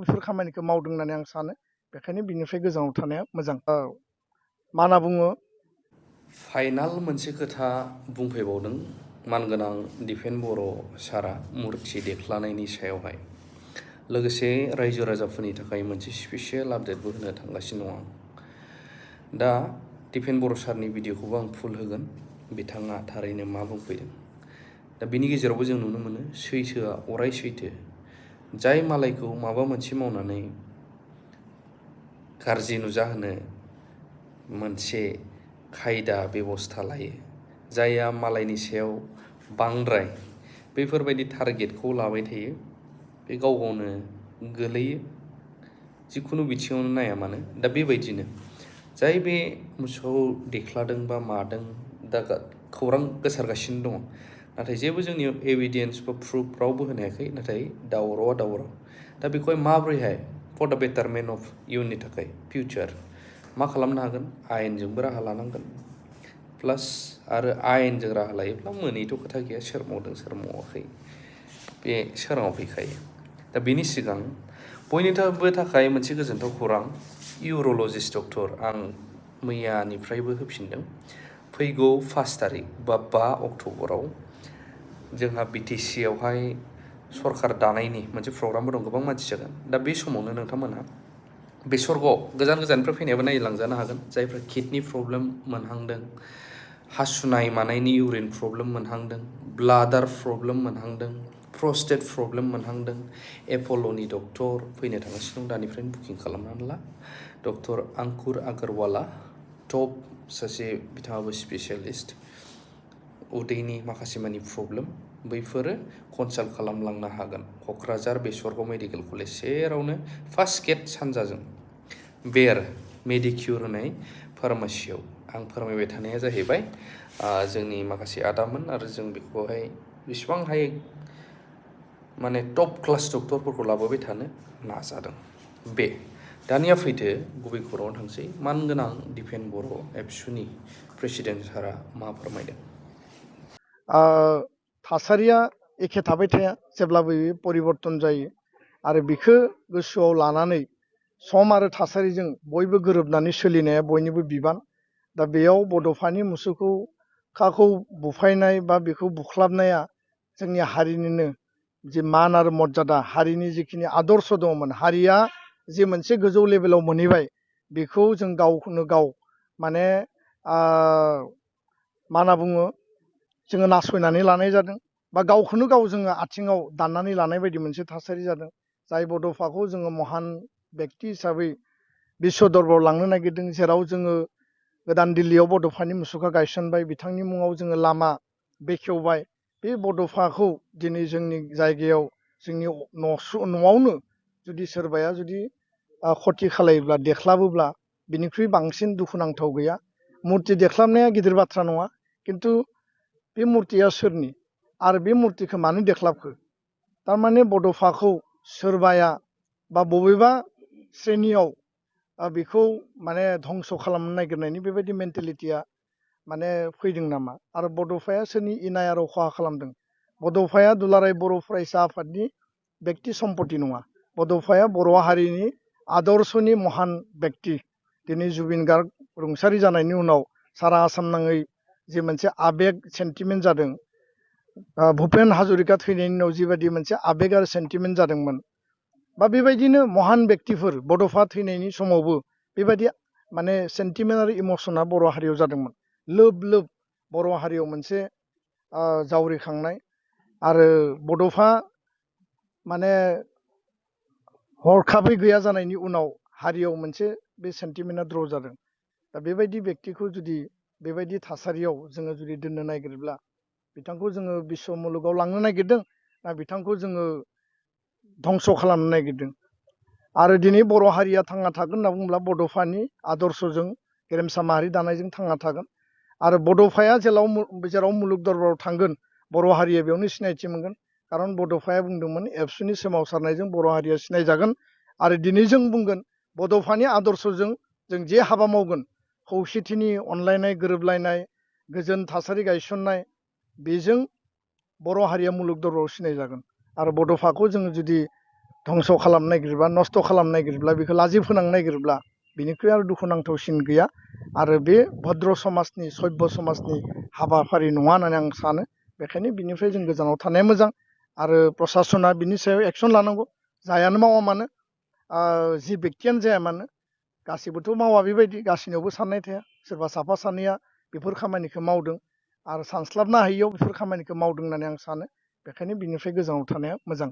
बेफोर खामानिखौ मावदों होननानै आं सानो बेखायनो बिनिफ्राय गोजानाव थानाया मोजां मा होनना बुङो फाइनाल मोनसे खोथा बुंफैबावदों मानगोनां दिपेन बर' सारा मुर्ति देख्लानायनि सायावहाय लोगोसे रायजो राजाफोरनि थाखाय मोनसे स्पेसियेल आपडेटबो होनो थांगासिनो दं आं दा दिपेन बर' सारनि भिडिअखौबो आं फुल होगोन बिथाङा थारैनो मा बुंफैदों दा बिनि गेजेरावबो जों नुनो मोनो सैथोआ अराय सैथो जाय मालायखौ माबा मोनसे मावनानै गाज्रि नुजाहोनो मोनसे खायदा बेबस्था लायो जायहा मालायनि सायाव बांद्राय बेफोरबायदि टारगेटखौ लाबाय थायो बे गाव गावनो गोलैयो जिखुनु बिथिङावनो नाया मानो दा बेबायदिनो जाय बे मोसौ देख्लादों बा मादों दा खौरां गोसारगासिनो दङ नाथाय जेबो जोंनियाव एभिडेन्स बा प्रुफ रावबो होनो हायाखै नाथाय दावरावआ दावराव दा बेखौहाय माब्रैहाय फर द बेटारमेन्ट अफ इयुननि थाखाय फिउचार मा खालामनो हागोन आयेनजोंबो राहा लानांगोन प्लास आरो आयेनजों राहा लायोब्ला मोनैथ' खोथा गैया सोर मावदों सोर मावाखै बे सोराङाव फैखायो दा बेनि सिगां बयनिबो थाखाय मोनसे गोजोनथाव खौरां इउर'लजिस्ट डक्टर आं मैयानिफ्रायबो होफिनदों फैगौ 5 तारिख बा 5 अक्ट'बराव जोंहा BTC आवहाय सरकार दानायनि मोनसे प्रग्रामबो दं गोबां मानसि जागोन दा बे समावनो नोंथांमोनहा बेसरगाव गोजान गोजाननिफ्राय फैनायाबो नायलांजानो हागोन जायफ्रा किडनि प्रब्लेम मोनहांदों हासुनाय मानायनि इउरिन प्रब्लेम मोनहांदों ब्लाडार प्रब्लेम मोनहांदों प्रस्टेट प्रब्लेम मोनहांदों एप'ल'नि डक्टर फैनो थांगासिनो दं दानिफ्रायनो बुकिं खालामनानै ला डक्टर अंकुर आगरवाला टप सासे बिथाङाबो स्पेसियेलिस्ट उदैनि माखासे मानि प्रब्लेम बैफोरो कनसाल्ट खालामलांनो हागोन क'क्राझार बेसरगाव मेडिकेल कलेज सेरावनो फार्स्ट गेट सानजाजों बेर मेडिकिउर होनाय फार्मासियाव आं फोरमायबाय थानाया जाहैबाय जोंनि माखासे आदामोन आरो जों बेखौहाय बेसेबां हायो माने टप क्लास डक्टरफोरखौ लाबोबाय थानो नाजादों बे दानिया फैदो गुबै खौराङाव थांसै मानगोनां दिपेन बर' एबसुनि प्रेसिडेन्ट सारा मा फोरमायदों थासारिया एखे थाबाय थाया जेब्लाबो परिबर्तन जायो आरो बेखौ गोसोआव लानानै सम आरो थासारिजों बयबो गोरोबनानै सोलिनाया बयनिबो बिबान दा बेयाव बड'फानि मुसुखाखौ बुफायनाय बा बेखौ बुख्लाबनाया जोंनि हारिनिनो जे मान आरो मर्यादा हारिनि जिखिनि आदर्श दङमोन हारिया जे मोनसे गोजौ लेभेलाव मोनहैबाय बेखौ जों गावखौनो गाव माने मा होनना बुङो जोङो नासयनानै लानाय जादों बा गावखौनो गाव जोङो आथिङाव दाननानै लानाय बायदि मोनसे थासारि जादों जाय बड'फाखौ जोङो महान बेक्ति हिसाबै बिश्व दरबाराव लांनो नागिरदों जेराव जोङो गोदान दिल्लीयाव बड'फानि मुसुखा गायसनबाय बिथांनि मुङाव जोङो लामा बेखेवबाय बे बड'फाखौ दिनै जोंनि जायगायाव जोंनि न'आवनो जुदि सोरबाया जुदि खथि खालायोब्ला देख्लाबोब्ला बिनिख्रुइ बांसिन दुखुनांथाव गैया मुर्ति देख्लाबनाया गिदिर बाथ्रा नङा खिन्थु बे मुर्तिया सोरनि आरो बे मुर्तिखौ मानो देख्लाबखो थारमाने बड'फाखौ सोरबाया बा बबेबा श्रेणियाव बेखौ माने धंस' खालामनो नागिरनायनि बेबायदि मेन्टेलिटिया माने फैदों नामा आरो बड'फाया सोरनि इनाय आरो खहा खालामदों बड'फाया दुलाराय बर' फरायसा आफादनि बेक्ति सम्पति नङा बड'फाया बर' हारिनि आदर्शनि महान बेक्ति दिनै जुबिन गार्ग रुंसारि जानायनि उनाव सारा आसाम नाङै जे मोनसे आबेग सेन्टिमेन्ट जादों भुपेन हाजरिका थैनायनि उनाव जिबायदि मोनसे आबेग आरो सेन्टिमेन्ट जादोंमोन बा बेबायदिनो महान बेक्तिफोर बड'फा थैनायनि समावबो बेबायदि माने सेन्टिमेन्ट आरो इमसना बर' हारियाव जादोंमोन लोब लोब बर' हारियाव मोनसे जावरिखांनाय आरो बड'फा माने हरखाबै गैया जानायनि उनाव हारियाव मोनसे बे सेन्टिमेन्टआ द्र' जादों दा बेबायदि बेक्तिखौ जुदि बेबायदि थासारियाव जोङो जुदि दोननो नागिरब्ला बिथांखौ जोङो बिश्व मुलुगाव लांनो नागिरदों ना बिथांखौ जोङो धंस' खालामनो नागिरदों आरो दिनै बर' हारिया थांना थागोन होनना बुङोब्ला बड'फानि आदर्शजों गेरेमसा माहारि दानायजों थांना थागोन आरो बड'फाया जेराव मुलुग दरबाराव थांगोन बर' हारिया बेयावनो सिनायथि मोनगोन खारन बड'फाया बुंदोंमोन एबसुनि सोमावसारनायजों बर' हारिया सिनायजागोन आरो दिनै जों बुंगोन बड'फानि आदर्शजों जों जे हाबा मावगोन खौसेथिनि अनलायनाय गोरोबलायनाय गोजोन थासारि गायसननाय बेजों बर' हारिया मुलुग दरबाराव सिनायजागोन आरो बड'फाखौ जोङो जुदि धंस' खालामनो नागिरोब्ला नस्थ' खालामनो नागिरोब्ला बेखौ लाजि फोनांनो नागिरोब्ला बिनिख्रुइ आरो दुखुनांथावसिन गैया आरो बे भद्र समाजनि सभ्य समाजनि हाबाफारि नङा होननानै आं सानो बेखायनो बिनिफ्राय जों गोजानाव थानाया मोजां आरो प्रसासना बिनि सायाव एक्सन लानांगौ जायानो मावा मानो जि बेक्तियानो जाया मानो गासिबोथ' मावा बेबायदि गासिनियावबो साननाय थाया सोरबा साफा सानैया बेफोर खामानिखौ मावदों आरो सानस्लाबनो हायियाव बेफोर खामानिखौ मावदों होननानै आं सानो बेखायनो बिनिफ्राय गोजानाव थानाया मोजां